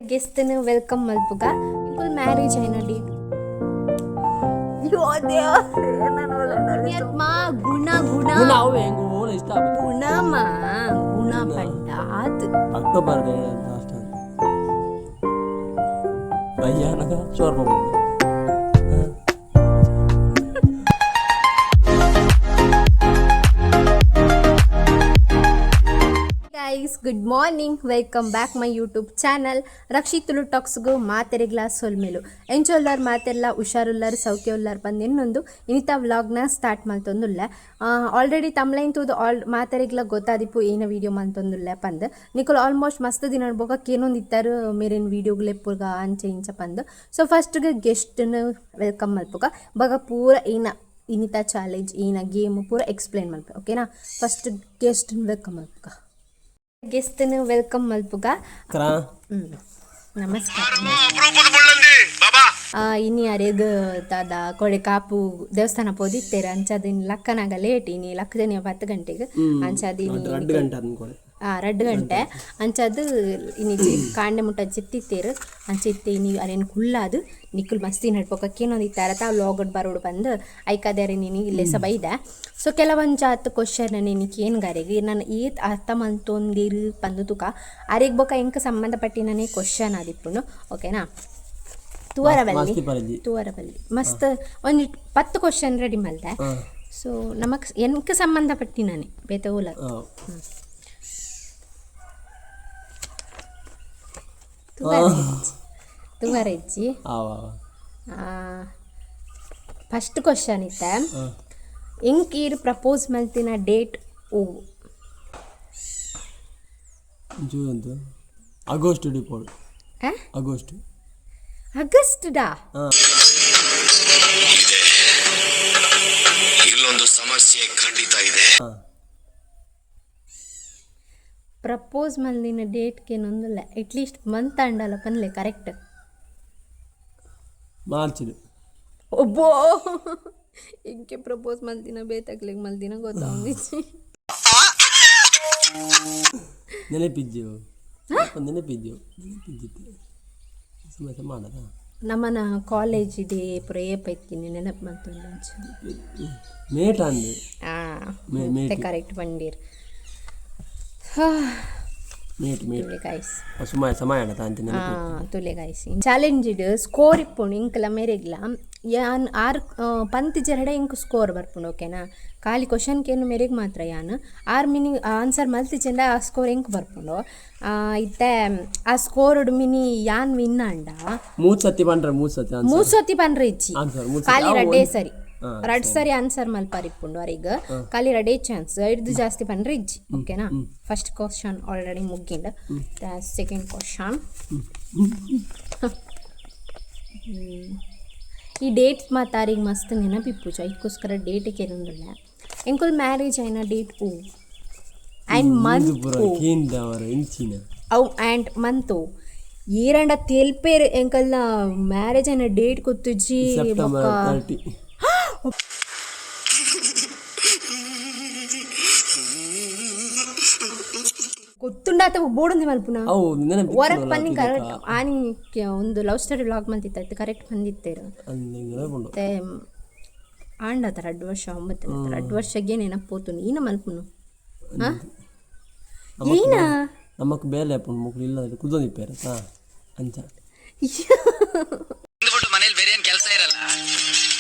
ಗೆಸ್ಟ್ನ welcome ಮಲ್ಪುಗ. ಇಂಕುಲ್ marriage ಆಯಿನ date? ಮಾ ಗುಣ ಗುಣ. ಗುಣ ಅವು ಹೆಂಗು ಓಲ ಇಷ್ಟ ಆಗುತ್ತೆ. ಗುಣಮಾ ಗುಣ ಪಂಡ ಆತ್. ಅಕ್ಟೋಬರ್ ಲಾಸ್ಟ್ ಭಯಾನಕ ಶೋರ್ಮ. Guys, good morning, welcome back my YouTube channel Rakshi Tulu ಟಾಕ್ಸ್ಗು. ಮಾತೆರೆಗ್ಲಾ ಸೊಲ್ಮೆಲು. ಎಂಚೊಲ್ಲಾರ್ ಮಾತೆರ್ಲ? ಹುಷಾರುಲ್ಲಾರ್, ಸೌಖ್ಯ ಉಲ್ಲಾರ್ ಬಂದು ಇನ್ನೊಂದು ಇನಿತ ವ್ಲಾಗ್ನ ಸ್ಟಾರ್ಟ್ ಮಲ್ತೊಂದುಲ್ಲ. ಆಲ್ರೆಡಿ ತಮ್ಲೈನ್ ತೂದು ಆಲ್ ಮಾತೆರೆಗ್ಲ ಗೊತ್ತಾದಿಪ್ಪು ಏನ ವೀಡಿಯೋ ಮಲ್ತೊಂದುಲ್ಲ ಪಂದ್. ನಿಕುಲು ಆಲ್ಮೋಸ್ಟ್ ಮಸ್ತ್ ದಿನ ಬೊಕ ಕೇನೊಂದು ಇತ್ತಾರು, ಮೇರೇನ್ ವೀಡಿಯೋಗ್ಲೆ ಪುರ್ಗ ಅಂಚೆ ಇಂಚ ಪಂದ್. ಸೊ ಫಸ್ಟ್ಗೆ ಗೆಸ್ಟ್ನ welcome ಮಲ್ಪುಗ. ಬಗ ಪೂರ ಏನ ಇನಿತ ಚಾಲೆಂಜ್, ಏನ ಗೇಮ್ ಪೂರ ಎಕ್ಸ್ಪ್ಲೇನ್ ಮಲ್ಪೆ, ಓಕೆನಾ? ಫಸ್ಟ್ ಗೆಸ್ಟ್ನ welcome ಮಲ್ಪುಗ. ಗೆಸ್ಟ್ನ welcome ಮಲ್ಪುಗ. ಕ್ರಾ. ನಮಸ್ಕಾರ. ಇನಿ ಅರೆಗ್ ದಾದ ಕೊಡೆ ಕಾಪು ದೇವಸ್ಥಾನ ಪೋದಿತ್ತೇರು. ಅಂಚಾದಿನ ಲಕ್ಕನಾಗ ಲೇಟ್. ಇನಿ ಲಕ್ಕದನಿ 10 ಗಂಟೆಗೆ. ಅಂಚಾದಿನಿ 2 ಗಂಟೆ ಅನ್ಕೊಳ್ಳಿ. ಆ 2 ಗಂಟೆ. ಅಂಚಾದ್ ಇನಿ ಕಾಂಡೆ ಮುಟ್ಟ ಜೆತ್ತಿತ್ತೇರು. ಅಂಚ ಇತ್ತೆ ಇನಿ ಅರೇನ್ ಕುಲ್ಲಾದು ನಿಕ್ಕುಲ್ ಮಸ್ತಿ ನಡ್ಪೊಕ ಕೇನೊಂದಿತ್ತಾರೆ ತಾ ವ್ಲಾಗ್ ಬರೋಡು ಬಂದು ಐಕಾದೆ ನೀನು ಇಲ್ಲೇ ಸಹ ಬೈದ. ಸೊ ಕೆಲವೊಂಜಾತ್ ಕ್ವಶನ್ ನೀನು ಕೇನ್ಗಾರೆಗ್ ನಾನು ಏತ್ ಅರ್ಥ ಮಲ್ತೊಂದಿರು ಪಂದು ತುಕ. ಅರೆಗ್ ಬೊಕ ಎಂಕ್ ಸಂಬಂಧಪಟ್ಟಿನನೇ ಕ್ವಶನ್ ಆದಿಪ್ಪುಂಡು, ಓಕೆನಾ? ತುವರಬಲ್ಲಿ. ಮಸ್ತಿ ಪರಜಿ. ತುವರಬಲ್ಲಿ ಮಸ್ತ್ ಒಂಜಿ 10 ಕ್ವಶನ್ ರೆಡಿ ಮಲ್ದೆ. ಸೊ ನಮಕ್ ಎಂಕ್ ಸಂಬಂಧಪಟ್ಟಿನಾನೆ, ಬೇತೆ ಓಲ. ತುವರ ಇಜ್ಜಿ. ಆವ. ಫಸ್ಟ್ ಕ್ವಶನ್ ಇತ್ತ. ಎಂಕ್ ಈರ್ ಪ್ರಪೋಸ್ ಮಲ್ತಿನ ಡೇಟ್ ಓ? ಜೂನ್, ಆಗಸ್ಟ್ ಡಿಪೋಡು. ಆ? ಆಗಸ್ಟ್. ಆಗಸ್ಟ್ ಡಾ? ಇದೆ, ಇಲ್ಲೊಂದು ಸಮಸ್ಯೆ ಖಂಡಿತ ಇದೆ. ಪ್ರಪೋಸ್ ಮಲ್ದಿನ ಡೇಟ್ಗೆ ನೊಂದುಲ್ಲ, ಅಟ್ಲೀಸ್ಟ್ ಮಂತ್ ಅಂಡಲ ಪನ್ಲೆ ಕರೆಕ್ಟ್. ಮಾರ್ಚ್. ಒಬ್ಬೋ, ಎಂಕೆ ಪ್ರಪೋಸ್ ಮಲ್ದಿನ ಬೇತಕ್ಲಿಗೆ ಮಲ್ದಿನ ಗೊತ್ತಾಗೊಂದಿಚ್ಚಿ. ನೆನಪಿಜ್ಜು, ನೆನಪಿಜ್ಜು, ನೆನಪಿಜ್ಜಿತ್ತು. ಸಮಸ್ಯೆ ಮಾಡದ. ನಮ್ಮನ ಕಾಲೇಜ್ ಡೇ ಪೂರ ಏಪೈತೀನಿ ನೆನಪು ಮಲ್ತೊಂದು. ಮೇಟ್ ಅಂದು. ಮತ್ತೆ ಕರೆಕ್ಟ್ ಬಂಡೀರ್. Mate mate. ತುಲೆ ಗಾಯ್ಸ್. ಸುಮಾರು ಸಮಯ ಅಣ್ಣ ಅಂತ ನೆನಪು. ತುಲೆ ಗಾಯ್ಸ್, ಚಾಲೆಂಜ್ ಇಡ್ ಸ್ಕೋರ್ ಇಪ್ಪುಂಡು ಇಂಕ್ಲ ಮೇರೆಗ್ಲ. ಯಾನ್ ಆರ್ ಪಂತಿ ಜರಡ ಇಂಕ್ ಸ್ಕೋರ್ ಬರ್ಪುಂಡು, ಓಕೆನಾ? ಖಾಲಿ ಕ್ವಶನ್ ಕೇನು ಮೇರೆಗ್ ಮಾತ್ರ. ಯಾನ್ ಆರ್ ಮಿನಿ ಆನ್ಸರ್ ಮಲ್ತಿಜೆಂಡ ಆ ಸ್ಕೋರ್ ಎಂಕ್ ಬರ್ಪುಂಡು. ಇತ್ತೆ ಆ ಸ್ಕೋರ್ ಮಿನಿ ಯಾನ್ ವಿನ್ ಆಂಡ. ಮೂರು ಸತಿ ಪಂಡ್ರೆ, ಮೂರು ಸತಿ ಆನ್ಸರ್. ಮೂರ್ ಸತಿ ಪನ್ರೆ ಇಜ್ಜಿ. ಆನ್ಸರ್ ಮೂರು ಸತಿ. ಖಾಲಿ ರಡ್ಡೇ ಸರಿ. ರಡ್ ಸರಿ ಆನ್ಸರ್ ಮಲ್ಪಾರ್ ಇಪ್ಪುಂಡು ಅರಿಗ್. ಖಾಲಿ ರಡೇ ಚಾನ್ಸ್, ಐಡ್ದು ಜಾಸ್ತಿ ಪನ್ರೆ ಇಜ್ಜಿ, ಓಕೆನಾ? ಫಸ್ಟ್ ಕ್ವಶನ್ ಆಲ್ರೆಡಿ ಮುಗ್ಗಿಂಡ್. ಸೆಕೆಂಡ್ ಕ್ವಶನ್, ಈ ಡೇಟ್ ಮಾತಾರಿಗೆ ಮಸ್ತ್ ನೆನಪಿಪ್ಪುಜ, ಇದಕ್ಕೋಸ್ಕರ ಡೇಟ್ ಕೇರೊಂದುಲ್ಲ. ಎಂಕುಲ್ ಮ್ಯಾರೇಜ್ ಆಯ್ನ ಡೇಟ್ ಓ ಆ್ಯಂಡ್ ಮಂತ್? ಪೂರ ಕೇಂದ್ರ ಇಂಚಿನ. ಅವು ಆ್ಯಂಡ್ ಮಂತು. ಏರಂಡ ತೆಲ್ಪೇರ್ ಎಂಕಲ್ನ ಮ್ಯಾರೇಜ್ ಆಯ್ನ ಡೇಟ್ ಗೊತ್ತುಜ್ಜಿ. ಸೆಪ್ಟೆಂಬರ್ ಬೊಕ್ಕ 30. ಗೊತ್ತುಂಡಾತ ಬೋಡುಂದಿ ಮಲ್ಪುನ. ಅವು ನೆನಪು. ಹೊರಗೆ ಬನ್ನಿ. ಕರೆಕ್ಟ್ ಆನಿ ಒಂದು ಲವ್ ಸ್ಟೋರಿ ವ್ಲಾಗ್ ಮಲ್ತಿತ್ತು, ಕರೆಕ್ಟ್ ಬಂದಿತ್ತೇರು. ನೆನಪುಂಡು. ಮತ್ತೆ ಆಂಡತ 2 ವರ್ಷ 9 2 ವರ್ಷಗೆ ನೆನಪೋತು. ನೀನ ಮಲ್ಪುನು ಹಾ ಏನ? ನಮಕ್ ಬೇಲೆ ಅಪ್ಪುಂಡು, ಮುಕ್ಳು ಇಲ್ಲ ಕುದೊಂದಿಪ್ಪೇರ ಹಾ ಅಂಚ. ಬಂದ್ಬಿಟ್ಟು ಮನೇಲಿ ಬೇರೆ ಏನ್ ಕೆಲಸ ಇರಲ್ಲ,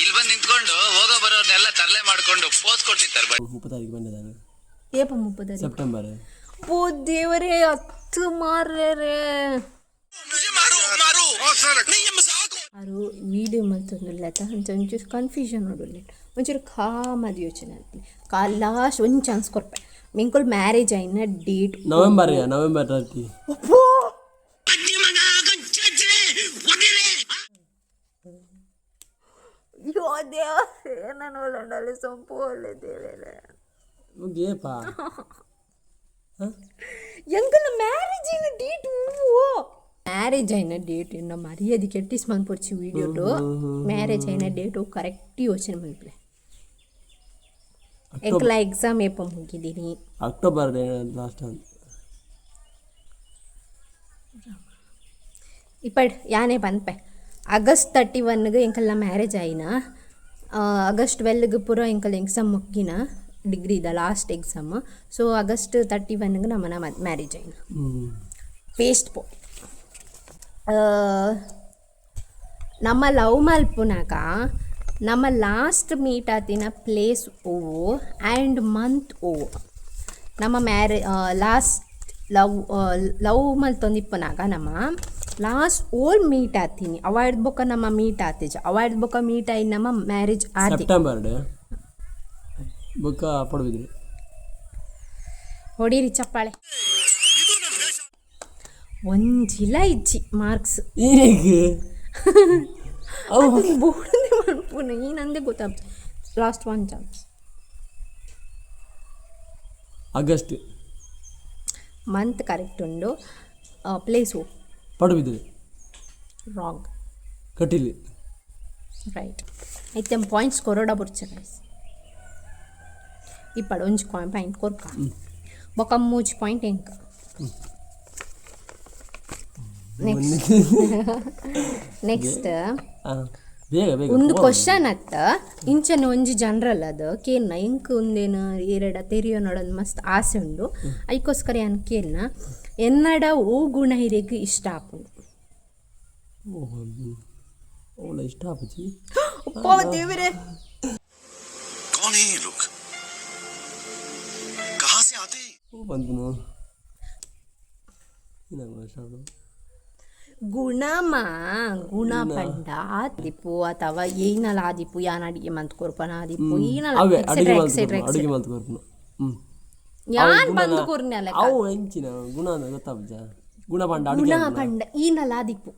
ಇಲ್ಲಿ ಬಂದು ನಿಂತ್ಕೊಂಡು ಹೋಗೋ ಬರೋರ್ನೆಲ್ಲ ತರಲೆ ಮಾಡ್ಕೊಂಡು ಪೋಸ್ ಕೊಡ್ತಿರ್ತಾರೆ. 30 ತಾರೀಕು ಬಂದಿದ್ದಾನೆ. ಏಪ 30? ಸೆಪ್ಟೆಂಬರ್. ಓ ದೇವರೇ, ಹತ್ತು ಮಾರ್ರೆ. ಆರು ವೀಡಿಯೋ ಮಲ್ತೊಂದುಲ್ಲ ಅಂಚ ಒಂಚೂರು ಕನ್ಫ್ಯೂಷನ್ ನೋಡುಲ್ಲ. ಒಂಚೂರು ಕಾಮದ ಯೋಚನೆ ಆತ್ಲಿ. ಕಾ ಲಾಸ್ಟ್ ಒಂದು ಚಾನ್ಸ್ ಕೊರ್ಪೆ. ಮೆಂಕುಲ್ ಮ್ಯಾರೇಜ್ ಆಯ್ನ ಡೇಟ್? November, November 30. ಅಪ್ಪೋ, ಅಯ್ಯೋ ದೇವರೇ, ನಾನು ಒಳ್ಳಂಡಲ್ಲಿ ಸೊಂಪು ಒಳ್ಳೆ ದೇವರೇ. ಏಪಾ? ಎಂಕಲ್ನ ಮ್ಯಾರೇಜ್ అయిన ಡೇಟ್, ಮ್ಯಾರೇಜ್ అయిన ಡೇಟ್ ಇನ್ನ ಮರ್ಯಾದೆ ಕೆಟ್ಟಿಸ್ ಮನ್ಪೊಡ್ಚಿ. ವೀಡಿಯೋಟು ಮ್ಯಾರೇಜ್ అయిన ಡೇಟು ಕರೆಕ್ಟ್ ಯೋಚನೆ ಮಲ್ಪಲೆ. ಎಂಕಲ ಎಕ್ಸಾಮ್ ಏಪ ಮುಗಿದೀನಿ? October last. ಇಪ್ಪಡ್ ಯಾನೇ ಪನ್ಪೆ. ಆಗಸ್ಟ್ 31ಗ್ ಎಂಕಲ್ನ ಮ್ಯಾರೇಜ್ ಆಯಿನ. ಆಗಸ್ಟ್ 12ಗ್ ಪೂರ ಎಂಕಲ್ ಎಕ್ಸಾಮ್ ಮುಕ್ಕಿನ, ಡಿಗ್ರಿದ last exam. So August 31ಗ್ ನಮ್ಮನ ಮ್ಯಾರೇಜ್ ಆಯಿನ. ವೇಸ್ಟ್ ಪೋ. ನಮ್ಮ ಲವ್ ಮಲ್ಪುನಾಗ ನಮ್ಮ ಲಾಸ್ಟ್ ಮೀಟ್ ಆತಿನ ಪ್ಲೇಸ್ ಒವು ಆ್ಯಂಡ್ ಮಂತ್ ಒವು? ನಮ್ಮ last love love ಮಲ್ತೊಂದಿಪ್ಪುನಾಗ ನಮ್ಮ ಲಾಸ್ಟ್ ಓಲ್ ಮೀಟ್ ಆತೀನಿ? ಅವಾಯ್ಡ್ ಬೊಕ್ಕ ನಮ್ಮ ಮೀಟ್ ಆತಿಜ. ಅವಾಯ್ಡ್ ಬೊಕ್ಕ ಮೀಟ್ ಆಯಿ ನಮ್ಮ ಮ್ಯಾರೇಜ್ ಆತಿ. ಸೆಪ್ಟೆಂಬರ್ ಬೊಕ್ಕ ಪಡುಬಿದ್ರಿ. ಹೊಡೀರಿ ಚಪ್ಪಾಳೆ. ಒಂಜಿಲ ಇಜ್ಜಿ ಮಾರ್ಕ್ಸ್. ಈಗ ಅವು ಬೋರ್ಡ್ ಮಲ್ಪುನ ಈ ನಂದೇ ಗೊತ್ತಾಗ್ತದೆ. Last one chance. August. Month correct ಉಂಡು. Place? Padubidri. Wrong. Kateel. Right. ಐತೆ. ಪಾಯಿಂಟ್ಸ್ ಕೊರೋಡ ಬುರ್ಚ ಗೈಸ್. ಇಪ್ಪಡು ಒಂಜಿ ಪಾಯಿಂಟ್ ಕೊರ್ಕ. ಬೊಕ್ಕ ಮೂಜಿ ಪಾಯಿಂಟ್ ಎಂಕ್. Next, next. ಬೇಗ ಬೇಗ. ಒಂದು ಕ್ವಶನ್ ಅತ್ತ. ಇಂಚನೆ ಒಂಜಿ ಜನರಲ್ ಅದು ಕೇನ್ನ. ಎಂಕ್ ಒಂದೇನು ಎರಡ ತೆರಿಯೋನೊಡೊಂದು ಮಸ್ತ್ ಆಸೆ ಉಂಡು. ಐಕೋಸ್ಕರ ಯಾನ್ ಕೇನ್ನ. ಎನ್ನಡ ಓ ಗುಣ ಇರೆಗ್ ಇಷ್ಟ ಆಪುಂಡು? ಓಹ್, ಅವಳ ಇಷ್ಟ ಆಪುಜಿ. ಅಪ್ಪಾ ದೇವರೇ! कौन है ये लोग, कहां से आते हैं? ಓ ಬಂದ್ನು ಏನಾಗ ಇಷ್ಟ ಆಪುಂಡು? ಗುಣಮ ಗುಣ ಪಂಡ ಆದಿಪ್ಪು ಅಥವಾ ಏನಲ ಆದಿಪ್ಪು, ಯಾನ್ ಅಡಿಗೆ ಮಂತ್ ಕೊರ್ಪನ ಆದಿಪ್ಪು, ಏನಲ. ಅವೇ ಅಡುಗೆ ಎಕ್ಸೆಟ್ರಾ. ಮಲ್ತ್ ಅಡುಗೆ ಮಲ್ತ್ ಕೊರ್ಪುನು. ಯಾನ್ ಬಂದು ಕೊರ್ನಲ್ಲ. ಅವು ಎಂಚಿನ ಗುಣ ಅಂದ್ ಗೊತ್ತಾಪುಜ. ಗುಣ ಪಂಡ ಅಡುಗೆ ಗುಣ ಮಲ್ಪುನ. ಪಂಡ ಈನಲ ಆದಿಪ್ಪು.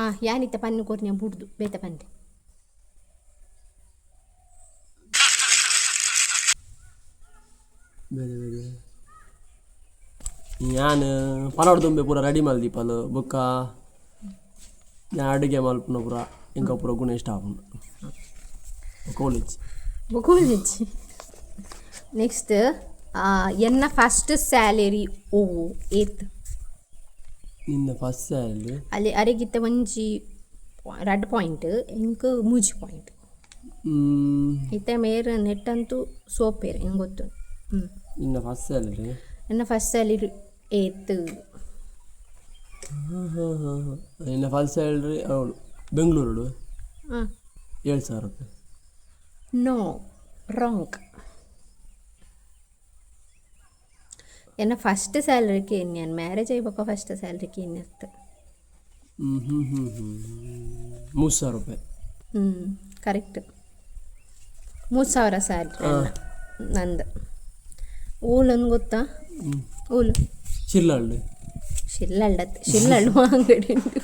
ಆ ಯಾನಿತ್ತ ಪನ್ನು ಕೊರ್ನ್ಯ ಬುಡ್ದು ಬೇತೆ ಪಂಡೆ. ಬೇರೆ ಬೇರೆ ಯಾನ್ ಪನೋಡ್ ದುಂಬೆ ಪೂರ ರೆಡಿ ಮಲ್ದಿಪ್ಪಲು. ಬೊಕ್ಕ ಯಾನ್ ಅಡುಗೆ ಮಲ್ಪುನ ಪೂರ ಎಂಕ ಪೂರ ಗುಣ ಇಷ್ಟ ಆಪುಂಡು. College. College. Next, ಎನ್ನ ಫಸ್ಟ್ ಸ್ಯಾಲರಿ ಓವು, ಏತ್? ನಿನ್ನ ಫಸ್ಟ್ ಸ್ಯಾಲರಿ? ಅಲ್ಲಿ ಅರೆಗಿತ್ತ ಒಂಜಿ ರಡ್ಡ್ ಪಾಯಿಂಟ್, ಎಂಕ್ ಮೂಜಿ ಪಾಯಿಂಟ್. ಇತ್ತೆ ಮೇರ್ ನೆಟ್ ಅಂತೂ ಸೋಪೇರ್ ಎಂಕ್ ಗೊತ್ತು. ನಿನ್ನ ಫಸ್ಟ್ ಸ್ಯಾಲರಿ? ಎನ್ನ ಫಸ್ಟ್ ಸ್ಯಾಲರಿ ಏತ್? ನಿನ್ನ ಫಸ್ಟ್ ಸ್ಯಾಲರಿ ಅವಳು ಬೆಂಗಳೂರು 7000 ರೂಪಾಯಿ. No, wrong. ಎನ್ನ ಫಸ್ಟ್ ಸ್ಯಾಲರಿ ನಾನು ಮ್ಯಾರೇಜ್ ಆಯ್ಬೊಕ್ಕ ಫಸ್ಟ್ ಸ್ಯಾಲರಿ ಇತ್ತು. ಹ್ಞೂ ಹ್ಞೂ ಹ್ಞೂ ಹ್ಞೂ 3000 ರೂಪಾಯಿ. ಹ್ಞೂ, ಕರೆಕ್ಟ್. 3000 ಸ್ಯಾಲ್ರಿ ನಂದು. ಊಲ್ ಗೊತ್ತಾ ಊಲು? ಶಿರ್ಲಾಲ್ಡ್. ಶಿಲ್ಲಳ್ಳತ್ ಶಿಲ್ಲಳ್ಳು ಅಂಗಡಿ ಉಂಟು.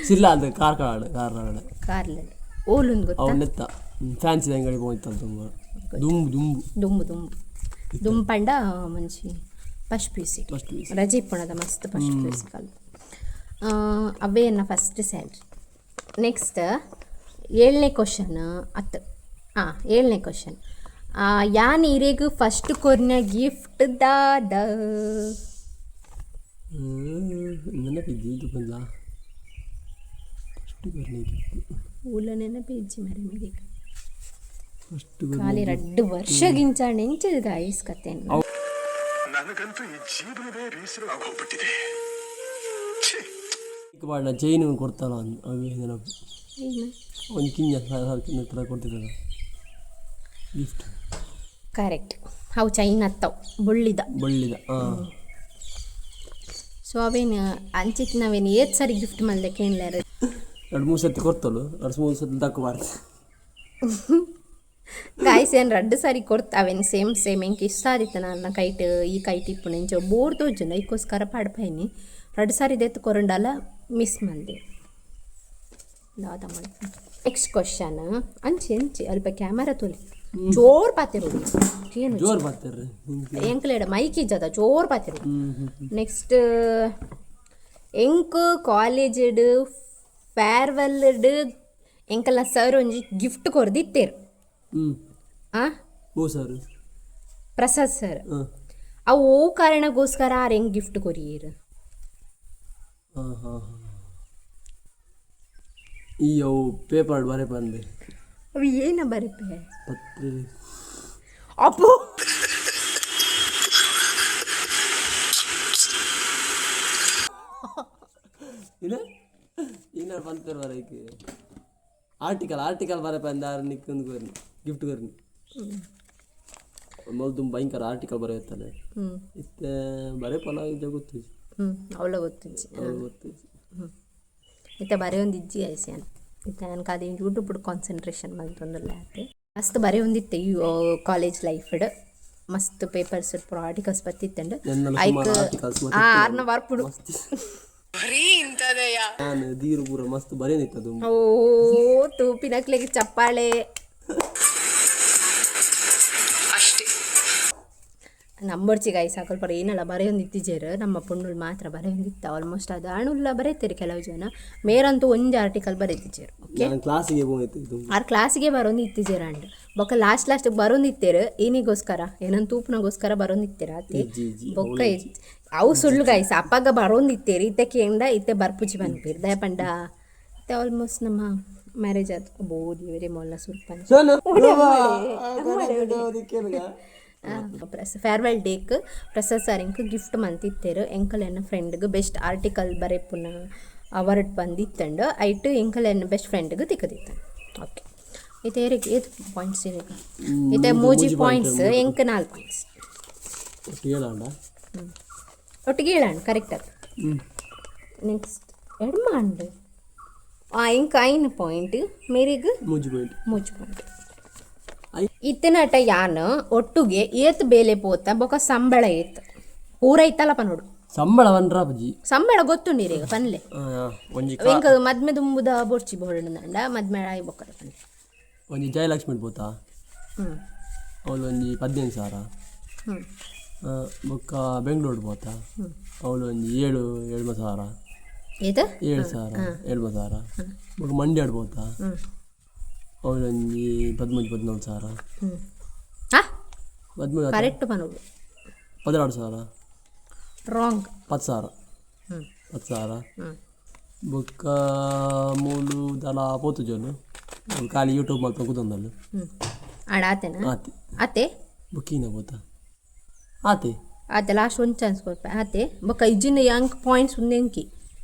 ಶಿರ್ಲಾ ಅದು ಕಾರ್ಕಳ ಕಾರ್ಕಳ. ಕಾರ್ಲಲ್ಲಿ ಓಲುಂದು ಗೊತ್ತಾ? ಅವು ನೆತ್ತ ಫ್ಯಾನ್ಸಿ ಅಂಗಡಿ ಹೋಯ್ತಲ್ಲ, ತುಂಬ ದುಂಬು ದುಂಬು. ದುಂಬು ದುಂಬು ದುಂಬು ಪಂಡ ಮಂಚಿ first PUC. First PUC. ರಜೆ ಇಪ್ಪಣದ ಮಸ್ತ್ first PUC ಕಲ್. ಅವೇ ಎನ್ನ first salary. Next, ಏಳನೇ ಕ್ವಶನ್ ಅತ್ತು. ಹಾಂ, ಏಳನೇ ಕ್ವಶನ್. ಯಾನ್ ಇರೆಗ್ ಫಸ್ಟ್ ಕೊರ್ನ ಗಿಫ್ಟ್ ದಾದ? ನೆನಪಿದ್ದಿ ಇದು ಬಂದ್ಲಾ ಫಸ್ಟ್ ಬರ್ಲಿ. ಊಲ ನೆನಪಿಜ್ಜಿ ಮರೆ ಮಿರಿಗೆ. ಫಸ್ಟ್. ಖಾಲಿ ರಡ್ಡು ವರ್ಷ ಗಿಂಚಾಂಡ ಎಂಚದ ಗಾಯ್ಸ್ ಕತೆ? ನನಗಂತೂ ಈ ಜೀವನವೇ ಬೇಸರವಾಗಿ ಹೋಗ್ಬಿಟ್ಟಿದೆ. ಛೀ. ಬಾಡ ಚೈನು ಕೊಡ್ತಾರ ಅವೇ ನೆನಪು. ಏನು? ಒಂದು ಕಿಂಜ ಥರ ಕೊಡ್ತಿದ್ದಲ್ಲ ಗಿಫ್ಟ್. ಕರೆಕ್ಟ್. ಅವು ಚೈನ್ ಅತ್ತವು ಬೊಳ್ಳಿದ. ಬಳ್ಳಿದ, ಹಾಂ. ಸೊ ಅವೇನು ಅಂಚಿತ್ ನಾವೇನು ಏತ್ ಸರಿ ಗಿಫ್ಟ್ ಮಲ್ದೆ ಕೇಳಲಾರ. ಎರಡು ಮೂರು ಸತಿ ಕೊಡ್ತಲು, ಎರಡು ಮೂರು ಸತಿ ತಕ್ಕೋಬಾರ್ದು. ಗಾಯ್ಸ್, ಏನು ರಡ್ಡು ಸಾರಿ ಕೊಡ್ತ ಅವೇನು ಸೇಮ್ ಸೇಮ್. ಎಂಕ್ ಇಷ್ಟ ಆದಿತ್ತು ನನ್ನ ಕೈಟ್ ಈ ಕೈಟ್ ಇಪ್ಪುನ ಇಂಚ ಬೋರ್ ತೋಜುಂಡು. ಐಕೋಸ್ಕರ ಪಾಡ್ಪೈನಿ. ರಡ್ಡು ಸಾರಿ ದೆತ್ತು ಕೊರಂಡಲ ಮಿಸ್ ಮಲ್ದೆ ದಾದ. Next question. ಅಂಚಿ ಅಂಚಿ ಅಲ್ಪ ಕ್ಯಾಮರಾ ತೋಲಿ. ಜೋರ್ ಪಾತೆರು ಏನು? ಜೋರು ಬರ್ತಾರೆ. ಎಂಕ್ಲೇಡ ಮೈಕ್ ಇಜ್ಜದ, ಜೋರ್ ಪಾತೆರು. ನೆಕ್ಸ್ಟ್, ಎಂಕ್ ಕಾಲೇಜ್ಡ್ ಫೇರ್ವೆಲ್ಡ್ ಎಂಕಲ್ನ ಸರ್ ಒಂಜಿ ಗಿಫ್ಟ್ ಕೊರ್ದಿತ್ತೇರು. ಆ? ಓ ಸರ್? ಪ್ರಸಾದ್ ಸರ್. ಅವು ಓ ಕಾರಣಕ್ಕೋಸ್ಕರ ಆರ್ ಹೆಂಗೆ ಗಿಫ್ಟ್ ಕೊರಿಯೇರು? ಹಾಂ ಹಾಂ ಹಾಂ ಈ ಅವು ಪೇಪರ್ ಬರೆ ಬಂದೆ. ಅವು ಏನ ಬರೆಪೆ? ಪತ್ರಿ. ಅಪ್ಪು. ಇಲ್ಲ, ಇನ್ನ ಪಂತರ್ ಬರಕ್ಕೆ ಆರ್ಟಿಕಲ್ ಆರ್ಟಿಕಲ್ ಬರಪ್ಪ ಅಂದ ನಿಕ್ಕೊಂದು ಕೊರ್ನಿ, ಗಿಫ್ಟ್ ಕೊರ್ನಿ. ಮೊದಲು ಭಯಂಕರ ಆರ್ಟಿಕಲ್ ಬರೆಯುತ್ತಾನೆ. ಇತ್ತೆ ಬರೆಪಲ ಇದ್ದ ಗೊತ್ತು. ಅವಳ ಗೊತ್ತುಜ್ಜಿ. ಅವ್ಳು ಗೊತ್ತು. ಇತ್ತೆ ಬರೆಯೊಂದಿಜ್ಜಿ ಐಸಿಯನ್. ಇತ್ತೆ ನನ್ಗೆ ಅದು ಯೂಟ್ಯೂಬ್ ಕಾನ್ಸಂಟ್ರೇಷನ್ ಮಲ್ತೊಂದುಲ್ಲೆ ಆತೆ. ಮಸ್ತ್ ಬರೆಯೊಂದಿತ್ತೆ ಈ ಕಾಲೇಜ್ ಲೈಫ್ಡ್. ಮಸ್ತ್ ಪೇಪರ್ಸ್ ಪೂರ ಆರ್ಟಿಕಲ್ಸ್ ಬತ್ತಿತ್ತಂಡು. ಎನ್ನಲ ಐಕ್ ಸುಮಾರು ಆರ್ಟಿಕಲ್ಸ್. ಆ ಆರ್ನ ಬರ್ಪುಡು. ನಾನು ದೀರು ಪೂರ ಮಸ್ತ್ ಬರೆಯನಿತ್ತದು. ಓ, ತೂಪಿನಕ್ಲೆಗ್ ಚಪ್ಪಾಳೆ. ಅಷ್ಟೇ. ನಂಬರ್ಚಿ ಗೈಸ್, ಹಾಕಲ್ ಪರ ಏನಲ್ಲ ಬರೆಯೊಂದಿತ್ತಿಜೆರ್. ನಮ್ಮ ಪೊಣ್ಣುಲು ಮಾತ್ರ ಬರೆಯೊಂದಿತ್ತ ಆಲ್ಮೋಸ್ಟ್. ಅದು ಆಣುಲ್ಲ ಬರೆತೀರಿ ಕೆಲವು ಜನ. ಮೇರಂತೂ ಒಂಜಿ ಆರ್ಟಿಕಲ್ ಬರೆತಿಜೆರ್, ಓಕೆ. ನಾನು ಕ್ಲಾಸಿಗೆ ಹೋಗಿತ್ತು. ಆರ್ ಕ್ಲಾಸಿಗೆ ಬರೋಂದು ಇತ್ತಿಜೆರ್ ಅಂಡ್ ಬೊಕ್ಕ ಲಾಸ್ಟ್ ಲಾಸ್ಟ್ ಬರೋಂದಿತ್ತೇರು. ಏನಿಗೋಸ್ಕರ ಏನಂತ ತೂಪನಗೋಸ್ಕರ ಬರೋಂದಿತ್ತೀರ ಅತಿ. ಇಜ್ಜಿ, ಇಜ್ಜಿ. ಬೊಕ್ಕ ಅವು ಸುಳ್ಳು ಗೈಸ್. ಅಪ್ಪಗ ಬರೋಂದಿತ್ತೇರಿ, ಇತ್ತೆ ಕೇಂಡ ಇತ್ತೆ ಬರ್ಪುಜಿ ಪನ್ಪೀರ್. ದಯ ಪಂಡ ಇತ್ತೆ ಆಲ್ಮೋಸ್ಟ್ ನಮ್ಮ ಮ್ಯಾರೇಜ್ ಆದ್. ಬೋದಿ ವೆರಿ ಮೊಲ್ಲ ಸುರ್ಪನ್. ಫೇರ್ವೆಲ್ ಡೇಕ್ ಪ್ರಸಾದ್ ಸರ್ ಎಂಕ್ ಗಿಫ್ಟ್ ಮಂತಿತ್ತೇರು. ಎಂಕಲ್ ಎನ್ನ ಫ್ರೆಂಡ್ಗೆ ಬೆಸ್ಟ್ ಆರ್ಟಿಕಲ್ ಬರೆಪುನ ಅವಾರ್ಡ್ ಬಂದಿತ್ತಂಡು. ಐಟ್ ಎಂಕಲ್ ಎನ್ನ ಬೆಸ್ಟ್ ಫ್ರೆಂಡ್ಗೆ ತಿಕ್ಕದಿತ್ತ. ಓಕೆ, ಇತ್ತೆ ಏರಿಗೆ ಏತ್ ಪಾಯಿಂಟ್ಸ್ ಇರೇಗ? ಇತ್ತೆ ಮೂಜಿ ಪಾಯಿಂಟ್ಸ್, ಎಂಕ್ 4 ಪಾಯಿಂಟ್ಸ್. ಒಟ್ಟು ಏಳಾಂಡ. ಒಟ್ಟಿಗೆ ಏಳಾಂಡ್, ಕರೆಕ್ಟ್ ಅದು. ನೆಕ್ಸ್ಟ್ ಎಡ್ಮ ಅಂಡ್ ಎಂಕ್ 5 ಪಾಯಿಂಟ್, ಮೇರಿಗ್ ಮೂಜಿ ಪಾಯಿಂಟ್. ಮೂಜಿ ಪಾಯಿಂಟ್. ಇತ್ತಿನಟ ಯಾನ್ ಒಟ್ಟುಗೆ ಏತ್ ಬೇಲೆ ಪೋತ ಬೊಕ ಸಂಬಳ ಏತ್ ಪೂರ ಇತ್ತಲ್ಲಪ್ಪ ನೋಡು. ಸಂಬಳ ಬನ್ರಾಪುಜಿ. ಸಂಬಳ ಗೊತ್ತುಂಡಿರಿ ಈಗ ಪನ್ಲೆ. ಒಂಜಿ ಎಂಕ್ ಮದ್ಮೆ ದುಂಬುದ ಬೊಡ್ಚಿ, ಬೋಡಂಡ ಮದ್ಮೆ ಆಯಿ ಬೊಕ್ಕದ ಪನ್ಲೆ. ಒಂಜಿ ಜಯಲಕ್ಷ್ಮಿ ಪೋತಾ. ಅವಳು ಒಂಜಿ 15,000. ಬೊಕ್ಕ ಬೆಂಗಳೂರು ಪೋತಾ, ಅವಳು ಒಂಜಿ ಏಳು ಏಳ್ಮ ಸಾವಿರ. ಏತ್? 7,000, 7,000. ಬೊಕ್ಕ ಮಂಡ್ಯಡ್ ಪೋತಾ, ಅವಳು ಒಂಜಿ 13, 14 ಸಾವಿರ. ಹಾ. 13. ಕರೆಕ್ಟ್ ಪನೋಡು. 16,000. ರಾಂಗ್. 10,000. 10,000. ಬೊಕ್ಕ ಮೂಲು ದಲ ಪೋತು ಜೋಲು ಅವ್ಳು ಖಾಲಿ ಯೂಟ್ಯೂಬ್ ಮಲ್ಪ ಕೂತೊಂದಲ್ಲು. ಆಡ ಆತೆನಾ? ಆತೆ. ಆತೆ. ಬೊಕ್ಕ ಈನ ಪೋತ ಆತೆ. ಆತೆ, ಲಾಸ್ಟ್ ಒಂದು ಚಾನ್ಸ್ ಕೊರ್ಪೆ. ಆತೆ. ಬೊಕ್ಕ ಇಜ್ಜಿನ ಯಾಂಕ್ ಪಾಯಿಂಟ್ಸ್ ಉಂದೆಂಕಿ.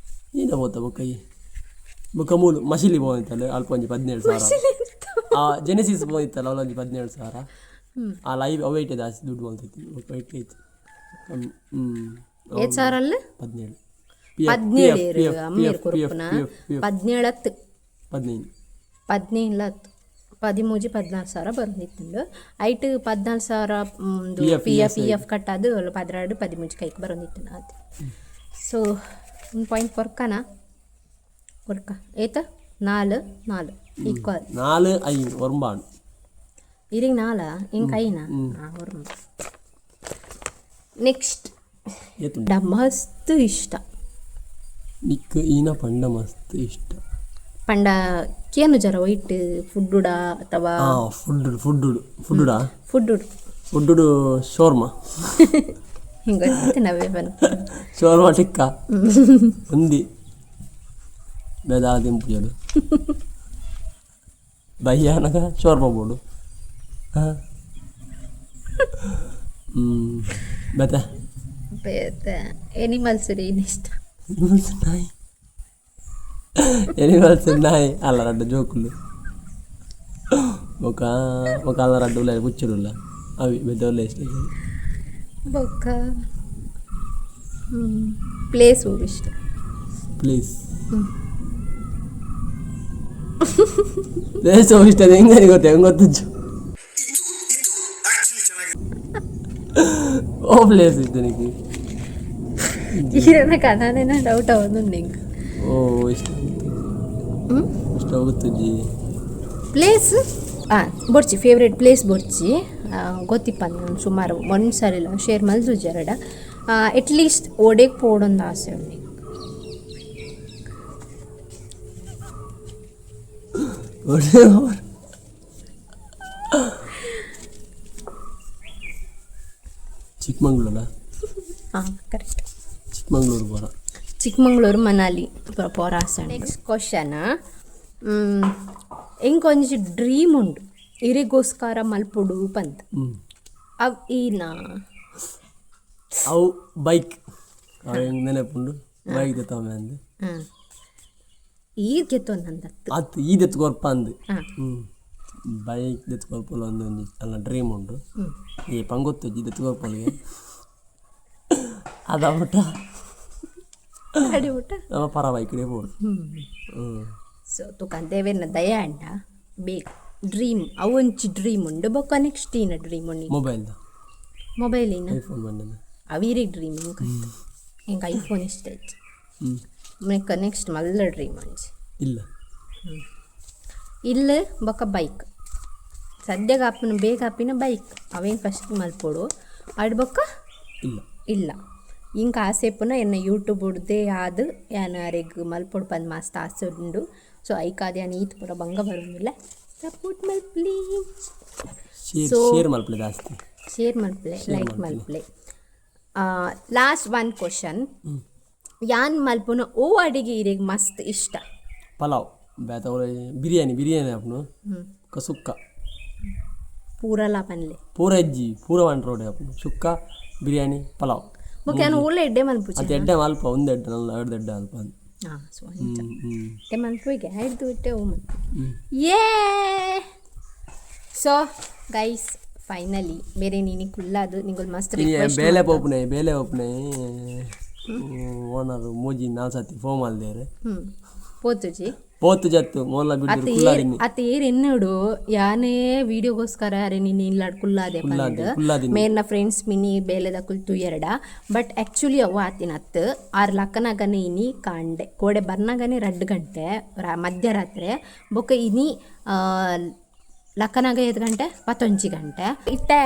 ಈನ ಪೋತ ಬೊಕ್ಕ ಈ ಬೊಕ್ಕ ಮೂಲು ಮಸಿಲಿ ಪೋಂದಿತ್ತಲ್ಲ, ಅಲ್ಪ ಒಂಜಿ 17,000. ಆ ಜೆನೆಸಿಸ್ ಪೋಂದಿತ್ತಲ್ಲ, ಅವಳು ಒಂಜಿ 17,000. ಆ ಲೈವ್ ಅವು ಇಟ್ಟೆ ಜಾಸ್ತಿ ದುಡ್ಡು ಮಲ್ತಿತ್ತು. ಬೊಕ್ಕ ಇಟ್ಟೆ ಇತ್ತು. ಏತ್ ಸಾವಿರ ಅಲ್ಲ? 17. 17 ಏರು ಅಮ್ಮೇರ್ ಕೊರ್ಪುನ? 17 ಹತ್ತು. 15. 15 ಹತ್ತು, 13, 14 ಸಾವಿರ ಬರೋದಿತ್ತುಂಡು. ಐಟ್ 14,000 ಒಂದು PF, P F E F ಕಟ್ಟಾದು 12, 13 ಕೈಗೆ ಬರೋದಿತ್ತು ಅದು. ಸೊ ಒಂದು ಪಾಯಿಂಟ್ ಕೊರ್ಕನ ಕೊರ್ಕ. ಏತ? 4 4 ಈಕ್ವಲ್. 4 5 ಒರ್ಂಬಾಣ್. ಇರಿಂಗ್ ನಾಲ, ಇಂಕ್ ಐನಾ? ಹಾಂ, ಒರ್ಂಬ. ನೆಕ್ಸ್ಟ್. ಏತುಂಡು? ಮಸ್ತ್ ಇಷ್ಟ. ನಿಕ್ ಈನ ಪಂಡ ಮಸ್ತ್ ಇಷ್ಟ. ಪಂಡ ಕೇನು ಜರ ವೈಟ್ ಫುಡ್ಡುಡ ಅಥವಾ ಹಾ, food food ಫುಡ್ಡುಡಾ? Food. Food shawarma. ಹಿಂಗೆ ನಾವೇ ಬನ್ ಶೋರ್ಮಾ ಟಿಕ್ಕ ಒಂದಿ ಬೇದಾಳ ತಿಂಪುಜಲು ಬಯ್ಯಾನಗ ಶೋರ್ಮಾ ಬೋಡು. ಹಾಂ ಬೇತೆ? ಎನಿಮಲ್ಸ್ ಏನು ಇಷ್ಟ? ಎನಿಮಲ್ಸ್ ನಾಯಿ. ಎನಿಮಲ್ಸ್ ನಾಯಿ ಅಲ್ಲ, ರಡ್ಡ ಜೋಕುಲು. ಬೊಕ ಬೊಕ ಅಲ್ಲ, ರಡ್ಡ ಉಲ್ಲ ಪುಚ್ಚುಡುಲ್ಲ ಅವಿ. ಬೇತೆ ಉಲ್ಲ ಇಷ್ಟ. ಬೊಕ್ಕ ಪ್ಲೇಸ್ ಇಷ್ಟ. ಪ್ಲೀಸ್ ಪ್ಲೇಸ್ ಇಷ್ಟ. ಅದು ಹೆಂಗೆ ಗೊತ್ತ? ಹೆಂಗೆ ಗೊತ್ತುಜ್ಜು? ಆಕ್ಚುಲಿ ಚೆನ್ನಾಗಿ ಓ ಪ್ಲೇಸ್ ಇಷ್ಟ ನಿಕ್ಕೆ? ಈರನ ಕಥಾನೇನ ಡೌಟ್ ಅವಂದು ನಿಂಗೆ. ಓ ಇಷ್ಟ ಇಷ್ಟ ಗೊತ್ತುಜ್ಜಿ. ಪ್ಲೇಸ್ ಬೊಡ್ಚಿ, ಫೇವ್ರೇಟ್ ಪ್ಲೇಸ್ ಬೊಡ್ಚಿ. ಗೊತ್ತಿಪ್ಪ, ನಾನು ಸುಮಾರು ಒಂದು ಸರಿಲ್ಲ ಶೇರ್ ಮಲ್ಸುಜರಡ. ಅಟ್ಲೀಸ್ಟ್ ಓಡೇಗೆ ಪೋಡೊಂದು ಆಸೆ ಉಂಡು. ಚಿಕ್ಕಮಂಗ್ಳೂರ. ಹಾಂ, ಕರೆಕ್ಟ್. ಚಿಕ್ಕಮಂಗ್ಳೂರು ಬೋರ. ಚಿಕ್ಕಮಂಗ್ಳೂರು, ಮನಾಲಿ ಪೋರ ಆಸೆ. Next question. ಎಂಕೊಂಜಿ ಡ್ರೀಮ್ ಉಂಡು, ಇರೆಗೋಸ್ಕರ ಮಲ್ಪೊಡು ಪಂದ್. ಅವ್ ಈನಾ? ಅವು ಬೈಕ್. ಅವು ಎಂಕ್ ನೆನಪುಂಡು, ಬೈಕ್ ದೆತ್ತೊಂಬೆ ಅಂದ್. ಈರ್ ಗೆತ್ತೊಂದಂದತ್ತು. ಅತ್, ಈ ದೆತ್ತು ಕೊರ್ಪ ಅಂದ್. ಬೈಕ್ ದೆತ್ತು ಕೊರ್ಪುಲ ಅಂದ್ ಒಂಜಿ ಅಲ್ಲ ಡ್ರೀಮ್ ಉಂಡು. ಈ ಪಂಗೊತ್ತುಜಿ ದೆತ್ತು ಕೊರ್ಪೊಲಿಗೆ ಅದ ಬಿಟ್ಟ. ಅಡಿ ಊಟ. ನಮ್ಮ ಪರ ಬೈಕ್ ಪೋಡು. ಸೊ ತುಕ ದೇವೆರ್ನ ದಯ ಅಂಡ ಬೇಗ ಡ್ರೀಮ್ ಅವೊಂಜಿ ಡ್ರೀಮ್ ಉಂಡು. ಬೊಕ್ಕ ನೆಕ್ಸ್ಟ್ ಈನ ಡ್ರೀಮ್ ಉಂಡು? ಮೊಬೈಲ್ದ. ಮೊಬೈಲ್ ಇನ್ನ? ಐಫೋನ್ ಬಂದದ. ಅವಿರಿಗೆ ಡ್ರೀಮ್. ಎಂಕ್ ಎಂಕ್ ಐಫೋನ್ ಇಷ್ಟ ಇಜ್ಜಿ. ಮೆಕ್ಕ ನೆಕ್ಸ್ಟ್ ಮಲ್ಲ ಡ್ರೀಮ್ ಒಂಜಿ? ಇಲ್ಲ. ಇಲ್ಲ, ಬೊಕ್ಕ ಬೈಕ್ ಸದ್ಯಗ ಆಪಿನ, ಬೇಗ ಆಪಿನ ಬೈಕ್. ಅವೇನು ಫಸ್ಟ್ ಮಲ್ಪೊಡು. ಅಡ್ ಬೊಕ್ಕ? ಇಲ್ಲ. ಇಲ್ಲ, ಇಂಕ ಆಸೆ ಪುನ ಎನ್ನ ಯೂಟ್ಯೂಬ್ ಉಡ್ದೆ ಆದ್ ಯಾನ್ ಅರೆಗ್ ಮಲ್ಪೊಡು ಪಂದ್ ಮಸ್ತ್ ಆಸೆ ಉಂಡು. ಸೊ ಐಕಾದ್ ಯಾನ್ ಈತ್ ಪೂರ ಬಂಗ ಬರೊಂದುಲ್ಲೆ. ಸಪೋರ್ಟ್ ಮಲ್ಪುಲೆ. ಶೇರ್. ಶೇರ್ ಮಲ್ಪಲೆ ಜಾಸ್ತಿ. ಶೇರ್ ಮಲ್ಪಲೆ, ಲೈಕ್ ಮಲ್ಪಲೆ. ಲಾಸ್ಟ್ ಒನ್ ಕ್ವಶನ್, ಯಾನ್ ಮಲ್ಪುನ ಓ ಅಡಿಗೆ ಇರೆಗ್ ಮಸ್ತ್ ಇಷ್ಟ? ಪಲಾವ್, ಬೇತ ಬಿರಿಯಾನಿ, ಬಿರಿಯಾನಿ ಆಪುಂಡು, ಬೊಕ್ಕ ಸುಕ್ಕ. ಪೂರಲ ಪನ್ಲೆ. ಪೂರ ಇಜ್ಜಿ, ಪೂರ ಒನ್ ರೋಡ್ ಆಪುಂಡು. ಸುಕ್ಕ, ಬಿರಿಯಾನಿ, ಪಲಾವ್. ಬೊಕ್ಕ ಯಾನ್ ಓಲ ಎಡ್ಡೆ ಮಲ್ಪುಜಿ. ಅತ್ತೆ, ಎಡ್ಡೆ ಮಲ್ಪ, ಒಂದು ಎಡ್ಡೆ ನಲ್ಲ ಎರಡು ಎಡ್ಡೆ ಮಲ್ಪ ಅಂದ್. ಹಾಂ, ಸೊ ಅಂಚ ಎಡ್ಡೆ ಮಲ್ಪುಗೆ ಐಡ್ದು ಇಟ್ಟೆ ಓ ಮಲ್ಪು. ಯೇ, ಸೊ ಗೈಸ್, ಫೈನಲಿ ಬೇರೆ ನೀನಿ ಕುಲ್ಲಾದು ನಿಂಗೊಲ್ ಮಸ್ತ್ ಇನಿ ರಿಕ್ವೆಸ್ಟ್. ಬೇಲೆ ಪೋಪುನೆ, ಬೇಲೆ ಪೋಪುನೆ. ಓನರ್ ಮೂಜಿ ನಾಲ್ ಸತಿ ಫೋನ್ ಮಲ್ದೇರು. ಪೋತುಜಿ. ಪೋತು ಜತ್ತು ಮೋಲ ಬಿಡ್ದು. ಅತ್ತ ಏರ್ ಕುಲ್ಲಾದಿನಿ. ಅತ್ತ ಏರ್ ಎನ್ನುಡು ಯಾನೇ ವಿಡಿಯೋಗೋಸ್ಕರ ಅರೆ ನೀನು ಇಲ್ಲಾಡ್ ಕುಲ್ಲಾದೆ ಪಂದ್. ಕುಲ್ಲಾದಿನಿ. ಮೇರ್ನ ಫ್ರೆಂಡ್ಸ್ ಮಿನಿ ಬೇಲೆದಕುಲು ತೂಯೆರಡ. ಬಟ್ ಆ್ಯಕ್ಚುಲಿ ಅವು ಆತಿನ ಅತ್ತು. ಆರ್ ಲಕ್ಕನಾಗನೆ ಇನಿ ಕಾಂಡೆ ಕೋಡೆ ಬರ್ನಾಗನೆ 2 ಗಂಟೆ ಮಧ್ಯರಾತ್ರಿ. ಬೊಕ್ಕ ಇನಿ ಲಕ್ಕನಾಗ ಏತ್ ಗಂಟೆ? 11 ಗಂಟೆ. ಇತ್ತೆ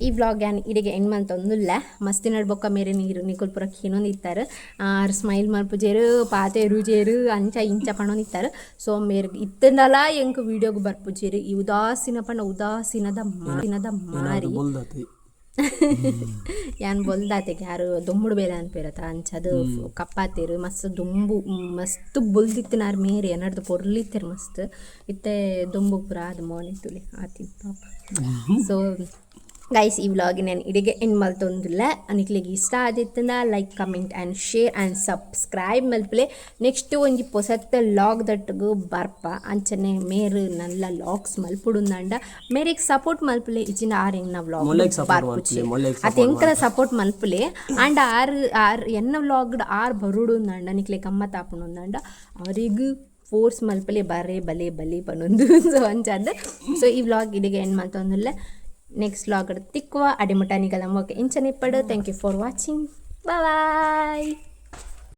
ಈ ವ್ಲಾಗ್ ಯಾನ್ ಇಡೆಗೆ ಎಂಡ್ ಮಂತೊಂದುಲ್ಲೆ. ಮಸ್ತ್ ಬೊಕ್ಕ ಮೇರೆ ನೀರು ನಿಕುಲ್ ಪೂರ ಕೇನೊಂದಿತ್ತಾರೆ. ಆರ್ ಸ್ಮೈಲ್ ಮಲ್ಪುಜೆರು, ಪಾತೆರುಜೆರು, ಅಂಚ ಇಂಚ ಪಣೊಂದಿತ್ತಾರೆ. ಸೊ ಮೇರ್ ಇತ್ತಂಡಲ ಎಂಕ್ ವೀಡಿಯೋಗ್ ಬರ್ಪುಜೆರು. ಈ ಉದಾಸೀನ ಪಂಡ ಉದಾಸೀನದ ಮಾರಿನದ ಮಾರಿ. ಬೊಲ್ದತಿ. ಯಾನ್ ಬೊಲ್ದಾತೆಗೆ ಯಾರು ದೊಂಬುಡು ಬೇಲೆ ಅನ್ಪೇರತ, ಅಂಚದು ಕಪ್ಪಾತೇರು. ಮಸ್ತ್ ದೊಂಬು, ಮಸ್ತ್ ಬೊಲ್ದಿತ್ತಿನಾರ್ ಮೇರೆ ಎನ್ನಡ್ದು ಪೊರ್ಲಿತ್ತೆರ್ ಮಸ್ತ್. ಇತ್ತೆ ದೊಂಬು ಪೂರ ಅದು ಮೋನೆ ತುಲೆ ಆತಿನ್ ಪಾಪ. ಸೊ ಗೈಸ್, ಈ ವ್ಲಾಗ್ ನಾನು ಇಡಿಗೆ ಎಂಡ್ ಮಲ್ತೊಂದುಲ್ಲೆ. ನಿಕ್ಲೆಗ್ ಇಷ್ಟ ಆದಿತ್ತಂಡ like, comment and share and subscribe ಮಲ್ಪಲೆ. ನೆಕ್ಸ್ಟ್ ಒಂಜಿ ಪೊಸತ್ತ ಲಾಗ್ ದಟ್ಟುಗು ಬರ್ಪ. ಅಂಚನೆ ಮೇರು ನಲ್ಲ ಲಾಗ್ಸ್ ಮಲ್ಪುಡುಂದಾಂಡ ಮೇರೆಗ್ ಸಪೋರ್ಟ್ ಮಲ್ಪಲೆ. ಇಜ್ಜಿಂಡ ಆರ್ ಎಂಗ್ನ ವ್ಲಾಗ್ ಮೊಲೆಗ್ support ಮಲ್ಪುಲೆ, ಮೊಲೆಗ್. ಅತ್ ಎಂಕಲ ಸಪೋರ್ಟ್ ಮಲ್ಪುಲೆ. ಆಂಡ ಆರ್ ಆರ್ ಎನ್ನ ವ್ಲಾಗ್ಡ್ ಆರ್ ಬರುಡುಂದಾಂಡ, ನಿಕ್ಲೆ ಗಮ್ಮತ್ ಆಪುಂಡುಂದಾಂಡ ಅವರಿಗ್ ಫೋರ್ಸ್ ಮಲ್ಪಲೆ, ಬರೇ ಬಲೆ ಬಲೆ ಪನೊಂದು. ಸೊ ಅಂಚಾದ್ ಸೊ ಈ ವ್ಲಾಗ್ ಇಡಿಗೆ ಎಂಡ್ ಮಲ್ತೊಂದುಲ್ಲೆ. ನೆಕ್ಸ್ಟ್ ವ್ಲಾಗ್ ತಿಕ್ಕುವ. ಅಡಿಮುಟ ನಿಗಲ ಮೊಕೆ ಇಂಚನೆ ಇಪ್ಪಡು. Thank you for watching, bye.